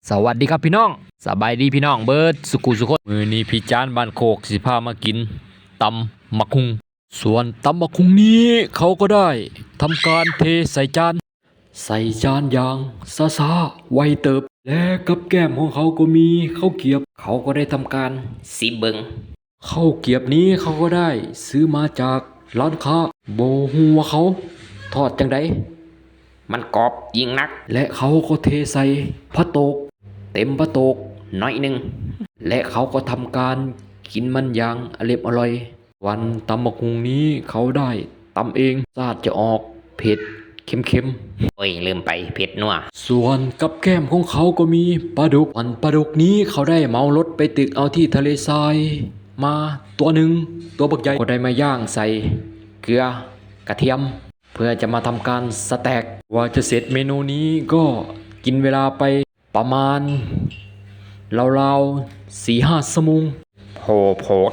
ສະຫວັດດີຄັບພີ່ນ້ອງ ສະບາຍດີພີ່ນ້ອງເບິດສຸຂູສຸຄົນ. ມື້ນີ້ພີ່ຈານບ້ານໂຄກຊິພາມາກິນຕຳໝາກຫຸ່ງ. ສ່ວນຕຳໝາກຫຸ່ງນີ້ເຂົາກໍໄດ້ທຳການເທໃສ່ຈານ ໃສ່ຈານຢ່າງຊ້າໆ ໄວເຕີບ ແລະກັບແກ້ມຂອງເຂົາກໍມີເຂົ້າກຽບ. ເຂົາກໍໄດ້ທຳການຊິມເບິ່ງ. ເຂົ້າກຽບນີ້ເຂົາກໍໄດ້ຊື້ມາຈາກຮ້ານຄ້າ. ບໍ່ຮູ້ວ່າເຂົາທອດຈັ່ງໃດ ມັນກອບຍິ່ງນັກ. ແລະເຂົາກໍເທໃສ່ພະໂຕກ ເຕັມພະໂຕກໜ້ອຍໜຶ່ງ ແລະເຂົາກໍທຳການກິນມັນຢ່າງອະເລັບອະລ່ອຍ. ສ່ວນຕຳໝາກຫຸ່ງນີ້ເຂົາໄດ້ຕຳເອງ ລາດຈະອອກເຜັດເຄັມໆ. ໂອ້ຍ ລືມໄປ ເຜັດນົວ. ສ່ວນກັບແກ້ມຂອງເຂົາກໍມີປາດຸກ. ອັນປາດຸກນີ້ເຂົາໄດ້ເໝົາລົດໄປຕຶກເອົາທີ່ທະເລຊາຍມາຕົວໜຶ່ງ ຕົວບັກໃຫຍ່ ກໍໄດ້ມາຍ່າງໃສ່ເກືອກະທຽມ ເພື່ອຈະມາທຳການສະແຕັກ. ກວ່າຈະເສັດເມນູນີ້ກໍກິນເວລາໄປປະມານລາວໆ ສີ່ຫ້າຊົ່ວໂມງ. ໂພດໂພດ.